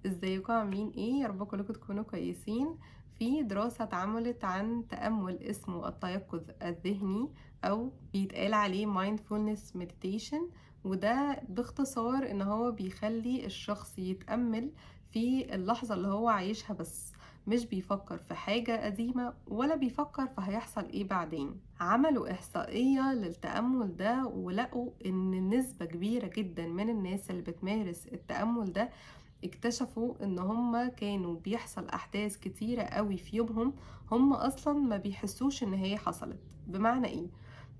ازيكم عاملين ايه؟ يا رب كلكم تكونوا كويسين. في دراسة اتعملت عن تأمل اسمه التيقظ الذهني، او بيتقال عليه mindfulness meditation، وده باختصار ان هو بيخلي الشخص يتأمل في اللحظة اللي هو عايشها بس، مش بيفكر في حاجة قديمة ولا بيفكر في هيحصل ايه بعدين. عملوا إحصائية للتأمل ده ولقوا ان نسبة كبيرة جدا من الناس اللي بتمارس التأمل ده اكتشفوا ان هم كانوا بيحصل احداث كتيرة قوي في يومهم هم اصلا ما بيحسوش ان هي حصلت. بمعنى ايه؟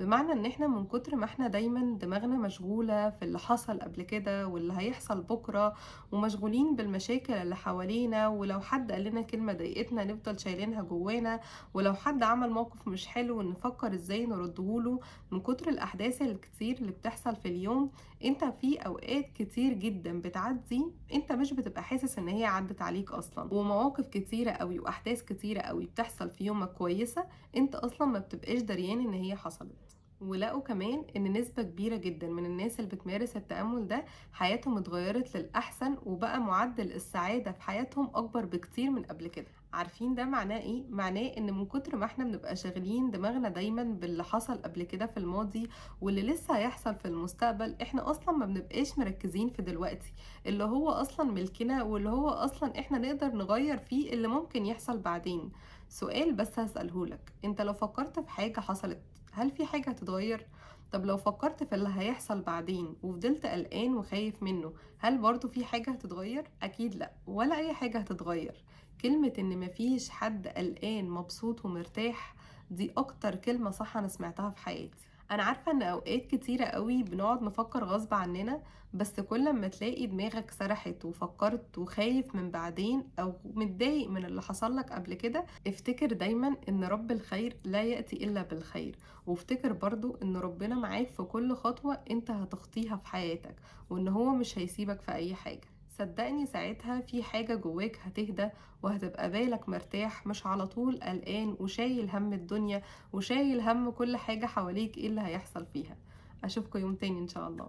بمعنى ان احنا من كتر ما احنا دايما دماغنا مشغولة في اللي حصل قبل كده واللي هيحصل بكرة، ومشغولين بالمشاكل اللي حوالينا، ولو حد قال لنا كلمة ضايقتنا نفضل شايلينها جوانا، ولو حد عمل موقف مش حلو نفكر ازاي نردهوله. من كتر الاحداث الكتير اللي بتحصل في اليوم، انت في اوقات كتير جدا بتعدي انت مش بتبقى حاسس ان هي عدت عليك اصلا، ومواقف كتيرة قوي واحداث كتيرة قوي بتحصل في يومك كويسة انت اصلا ما بتبقاش دريان ان هي حصلت. ولقوا كمان ان نسبة كبيرة جدا من الناس اللي بتمارس التأمل ده حياتهم اتغيرت للأحسن، وبقى معدل السعادة في حياتهم أكبر بكتير من قبل كده. عارفين ده معناه ايه؟ معناه ان من كتر ما احنا بنبقى شاغلين دماغنا دايما باللي حصل قبل كده في الماضي واللي لسه هيحصل في المستقبل، احنا اصلا ما بنبقاش مركزين في دلوقتي اللي هو اصلا ملكنا واللي هو اصلا احنا نقدر نغير فيه اللي ممكن يحصل بعدين. سؤال بس هسألهولك، انت لو فكرت في حاجة حصلت هل في حاجة هتتغير؟ طب لو فكرت في اللي هيحصل بعدين وفضلت قلقان وخايف منه، هل برضو في حاجة هتتغير؟ أكيد لأ، ولا أي حاجة هتتغير. كلمة إن مفيش حد قلقان مبسوط ومرتاح دي أكتر كلمة صح أنا سمعتها في حياتي. أنا عارفة إن أوقات كتيرة قوي بنقعد نفكر غصب عننا، بس كل ما تلاقي دماغك سرحت وفكرت وخايف من بعدين أو متضايق من اللي حصل لك قبل كده، افتكر دايما إن رب الخير لا يأتي إلا بالخير، وافتكر برضو إن ربنا معاك في كل خطوة أنت هتخطيها في حياتك، وإن هو مش هيسيبك في أي حاجة. صدقني ساعتها في حاجة جواك هتهدى وهتبقى بالك مرتاح، مش على طول قلقان وشايل هم الدنيا وشايل هم كل حاجة حواليك ايه اللي هيحصل فيها. أشوفكم يوم تاني إن شاء الله.